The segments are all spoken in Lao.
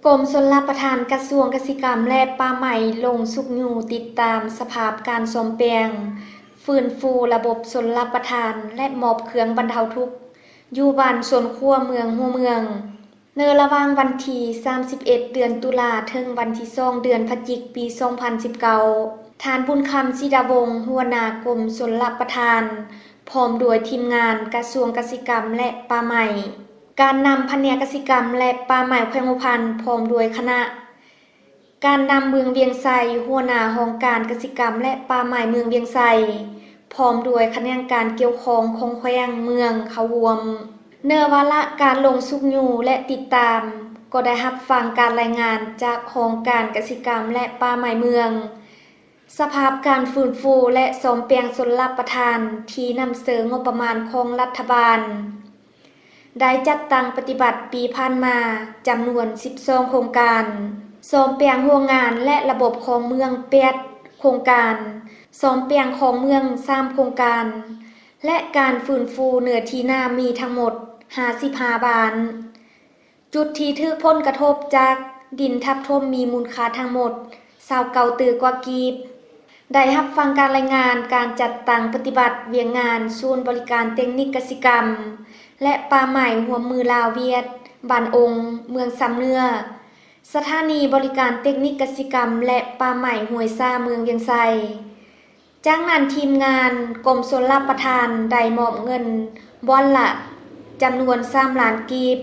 ກົມຊົນລະປະທານ ກະຊວງກະສິກຳ ແລະ ປ່າໄມ້ ລົງຊຸກຍູ້ຕິດຕາມສະພາບການສ້ອມແປງ, ຟື້ນຟູລະບົບຊົນລະປະທານ ແລະ ມອບເຄື່ອງບັນເທົາທຸກ ຢູ່ບ້ານສວນຂົວ ເມືອງຫົວເມືອງ. ໃນລະຫວ່າງວັນທີສາມສິບເອັດ ເດືອນຕຸລາ ເຖິງວັນທີສອງ ເດືອນພະຈິກ ປີສອງພັນສິບເກົ້າ, ທ່ານ ບຸນຄຳ ສີດາວົງ ຫົວໜ້າກົມຊົນລະປະທານ ພ້ອມດ້ວຍທີມງານກະຊວງກະສິກຳ ແລະ ປ່າໄມ້, ການນຳພະແນກກະສິກຳ ແລະ ປ່າໄມ້ແຂວງຫົວພັນ ພ້ອມດ້ວຍຄະນະ, ການນຳເມືອງວຽງໄຊ, ຫົວໜ້າຫ້ອງການກະສິກຳ ແລະ ປ່າໄມ້ເມືອງວຽງໄຊ, ພ້ອມດ້ວຍຂະແໜງການກ່ຽວຂ້ອງຂອງແຂວງ, ເມືອງ ເຂົ້າຮ່ວມ. ໃນວາລະການລົງຊຸກຍູ້ ແລະ ຕິດຕາມ, ກໍໄດ້ຮັບຟັງການລາຍງານຈາກຫ້ອງການກະສິກຳ ແລະ ປ່າໄມ້ເມືອງ, ສະພາບການຟື້ນຟູ ແລະ ສ້ອມແປງຊົນລະປະທານທີ່ນຳໃຊ້ງົບປະມານຂອງລັດຖະບານ ໄດ້ຈັດຕັ້ງປະຕິບັດປີຜ່ານມາຈຳນວນສິບສອງໂຄງການ, ສ້ອມແປງຫົວງານ ແລະ ລະບົບຂອງເມືອງແປດໂຄງການ, ສ້ອມແປງຂອງເມືອງສາມໂຄງການ ແລະ ການຟື້ນຟູເນື້ອທີ່ນາມີທັງໝົດຫ້າສິບຫ້າບ້ານ. ຈຸດທີ່ຖືກຜົນກະທົບຈາກດິນທັບຖົມມີມູນຄ່າທັງໝົດຊາວເກົ້າຕື້ກວ່າກີບ. ໄດ້ຮັບຟັງການລາຍງານການຈັດຕັ້ງປະຕິບັດວຽກງານສູນບໍລິການເຕັກນິກກະສິກຳ ແລະ ປ່າໄມ້ຮ່ວມມືລາວ-ຫວຽດ ບ້ານອົງ ເມືອງຊຳເໜືອ, ສະຖານີບໍລິການເຕັກນິກກະສິກຳ ແລະ ປ່າໄມ້ຫ້ວຍຊາ ເມືອງວຽງໄຊ. ຈາກນັ້ນທີມງານກົມຊົນລະປະທານໄດ້ມອບເງິນບ່ອນລະຈຳນວນສາມລ້ານກີບ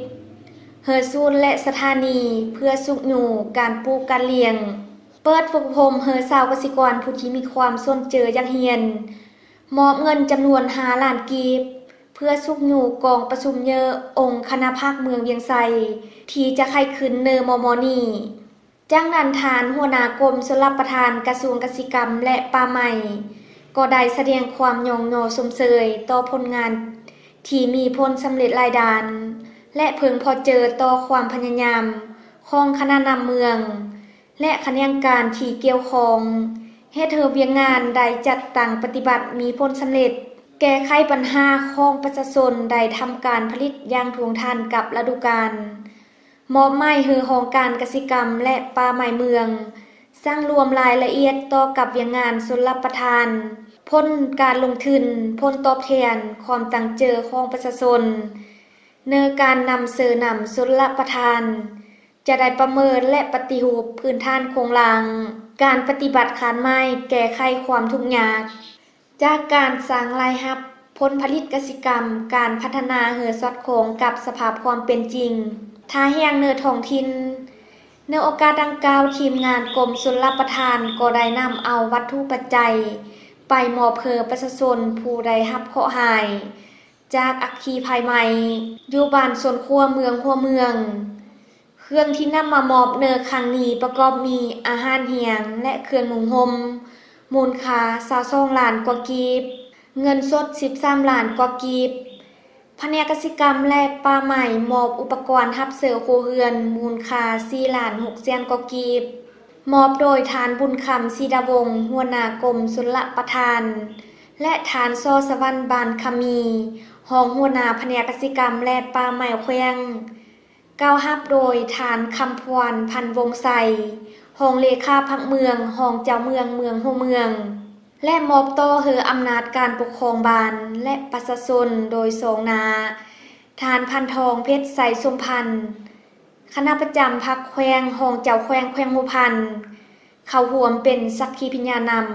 ເຮີສູນ ແລະ ສະຖານີ ເພື່ອຊຸກຍູ້ການປູກການລ້ຽງ, ເປີດຝຶກອົບຮົມເຮີຊາວກະສິກອນຜູ້ທີ່ມີຄວາມສົນເຈີຢາກຮຽນ, ມອບເງິນຈຳນວນຫ້າລ້ານກີບ ເພື່ອຊຸກຍູ້ກອງປະຊຸມເຍີອົງຄະນະພັກເມືອງວຽງໄຊ ທີ່ຈະໄຂຂຶ້ນໃນມໍ່ໆນີ້. ຈາກນັ້ນທ່ານຫົວໜ້າກົມຊົນລະປະທານ ກະຊວງກະສິກຳ ແລະ ປ່າໄມ້ ກໍໄດ້ສະແດງຄວາມຍ້ອງຍໍຊົມເຊີຍຕໍ່ຜົນງານທີ່ມີຜົນສຳເລັດຫຼາຍດ້ານ ແລະ ເພິ່ງພໍເຈີຕໍ່ຄວາມພະຍາຍາມຂອງຄະນະນຳເມືອງ ແລະ ຂະແໜງການທີ່ກ່ຽວຂ້ອງ ເຮັດໃຫ້ວຽກງານໄດ້ຈັດຕັ້ງປະຕິບັດມີຜົນສຳເລັດ, ແກ້ໄຂບັນຫາຂອງປະຊາຊົນ, ໄດ້ທຳການຜະລິດຢ່າງທົ່ວງທັນກັບລະດູການ. ມອບໝາຍໃຫ້ຫ້ອງການກະສິກຳ ແລະ ປ່າໄມ້ເມືອງ ສັງລວມລາຍລະອຽດຕໍ່ກັບວຽກງານຊົນລະປະທານ, ຜົນການລົງທຶນ, ຜົນຕອບແທນ, ຄວາມຕັ້ງເຈີຂອງປະຊາຊົນ ໃນການນຳເສີນຳຊົນລະປະທານ ຈະໄດ້ປະເມີນ ແລະ ປະຕິຮູບພື້ນຖານໂຄງລ່າງ, ການປະຕິບັດຄາດໝາຍແກ້ໄຂຄວາມທຸກຍາກ ຈາກການສ້າງລາຍຮັບ, ຜົນຜະລິດກະສິກຳ, ການພັດທະນາໃຫ້ສອດຄ່ອງກັບສະພາບຄວາມເປັນຈິງ, ທ່າແຮງໃນທ້ອງຖິ່ນ. ໃນໂອກາດດັ່ງກ່າວ, ທີມງານກົມຊົນລະປະທານກໍໄດ້ນຳເອົາວັດຖຸປັດໄຈໄປມອບໃຫ້ປະຊາຊົນຜູ້ໄດ້ຮັບເຄາະຮ້າຍຈາກອັກຄີໄພໄໝ້ ຢູ່ບ້ານສວນຂົວ ເມືອງຫົວເມືອງ. ເຄື່ອງທີ່ນຳມາມອບໃນຄັ້ງນີ້ປະກອບມີອາຫານແຫ້ງ ແລະ ເຄື່ອງນຸ່ງຫົ່ມ ມູນຄ່າຊາວສອງລ້ານກວ່າກີບ, ເງິນສົດສິບສາມລ້ານກວ່າກີບ. ພະແນກກະສິກຳ ແລະ ປ່າໄມ້ ມອບອຸປະກອນຮັບໃຊ້ຄົວເຮືອນ ມູນຄ່າສີ່ລ້ານຫົກແສນກວ່າກີບ, ມອບໂດຍທ່ານ ບຸນຄຳ ສີດາວົງ ຫົວໜ້າກົມຊົນລະປະທານ ແລະ ທ່ານ ສໍສະຫວັນ ບານຄຳມີ ຮອງຫົວໜ້າພະແນກກະສິກຳ ແລະ ປ່າໄມ້ແຂວງ. ກ່າວຮັບໂດຍທ່ານ ຄຳພອນ ພັນວົງໄຊ ຮອງເລຂາພັກເມືອງ, ຮອງເຈົ້າເມືອງເມືອງຫົວເມືອງ ແລະ ມອບຕໍ່ໃຫ້ອຳນາດການປົກຄອງບ້ານ ແລະ ປະຊາຊົນໂດຍຊອງໜ້າ ທ່ານ ພັນທອງ ເພັດໄຊສົມພັນ ຄະນະປະຈຳພັກແຂວງ, ຮອງເຈົ້າແຂວງແຂວງຫົວພັນ ເຂົ້າຮ່ວມເປັນສັກຂີພິຍານນຳ.